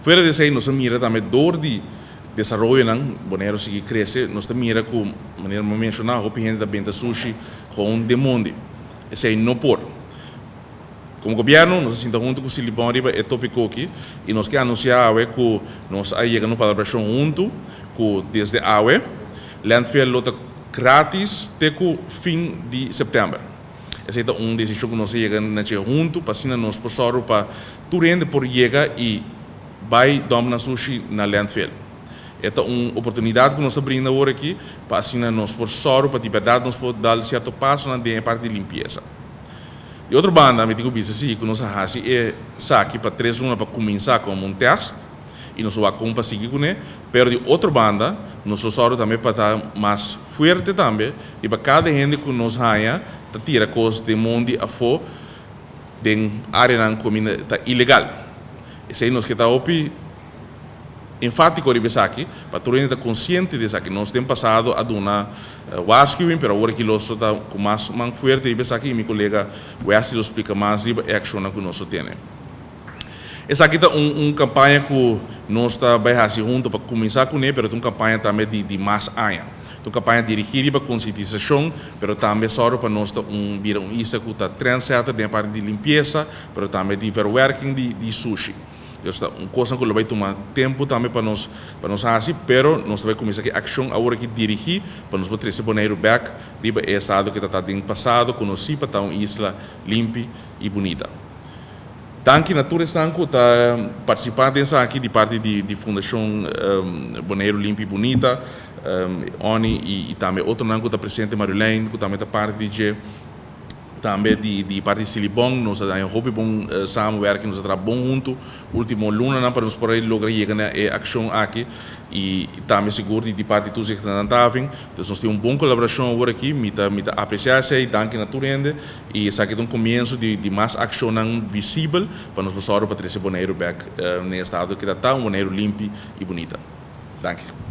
Fuera di esei nos a mira tambe dor di desaroyonan Boneiru sigui krese, nos ta mira ku manera mi a menshoná hopi hende ta benta sushi gewoon den mondi. Esei no por. Komo gobièrnu nos a sinta huntu ku Silibon riba e topiko aki i nos ke anunsiá awe ku nos a yega na un palabrashon huntu ku desde awe landfill lo ta gratis te ku fin di sèptèmber. Esei ta un desishon ku nos a yega na dje huntu pa asina nos por sòru pa tur hende por yega i bai dòmp nan sushi na landfill. E ta un oportunidat ku nos ta brinda awor aki pa asina nos por sòru pa di bèrdat nos por dal sierto pasonan den e parti di limpiesa. Di otro banda, mi tin ku bisa si ku nos a hasi esaki pa tres luna pa kuminsá komo un tèst i nos lo wak kon pa sigui kuné, pero di otro banda nos lo sòru tambe pa ta mas fuerte tambe riba kada hende ku nos haña ta tira kos den mondi afó den áreanan ku kaminda ta ilegal. Esei nos ke ta hopi. Enfátiko riba esaki, pa tur hende ta konsiente di esaki. Nos den pasado a duna waarschuwing, pero awor aki los lo ta ku mas man fuerte riba esaki i mi kolega Wesley lo splika mas riba e akshonnan ku nos lo tene. Esaki ta un un kampaña ku nos ta bai hasi huntu pa kuminsá kuné, pero ta un kampaña tambe di di mas aña. Ta un kampaña dirigí riba konsientisashon, pero tambe sòru pa nos ta un bira un isla ku ta trendsetter den e parti di limpiesa, pero tambe di verwerking di di sushi. Dios ta un kosnan ku lo bai tuma tempu tambe pa nos pa nos hasi, pero nos ta bai kuminsá ki akshon awor aki dirigí pa nos por trese Boneiru bèk riba e estado ke ta ta den pasado konosí pa ta un isla limpi i bunita. Danki na tur esnan ku ta partisipá den esaki di parti di di Fundashon Boneiru Limpi i Bunita, Onnie i tambe otronan ku ta presente, Marjolein ku tambe ta parti di dje. Tambe di di parti Silibon nos a haña hopi bon samenwerking, nos a traha bon huntu ultimo lunanan pa nos por a logra yega na e akshon aki i tambe sigur di di parti Toezicht en Handhaving. Dus nos tin un bon kolaborashon awor aki, mi ta mi ta apresiá esei, danki na tur hende i esaki ta un komienso di di mas akshonnan visibel pa nos por sòru pa trese Boneiru bèk na e estado ke ta ta, un Boneiru limpi i bunita. Danki.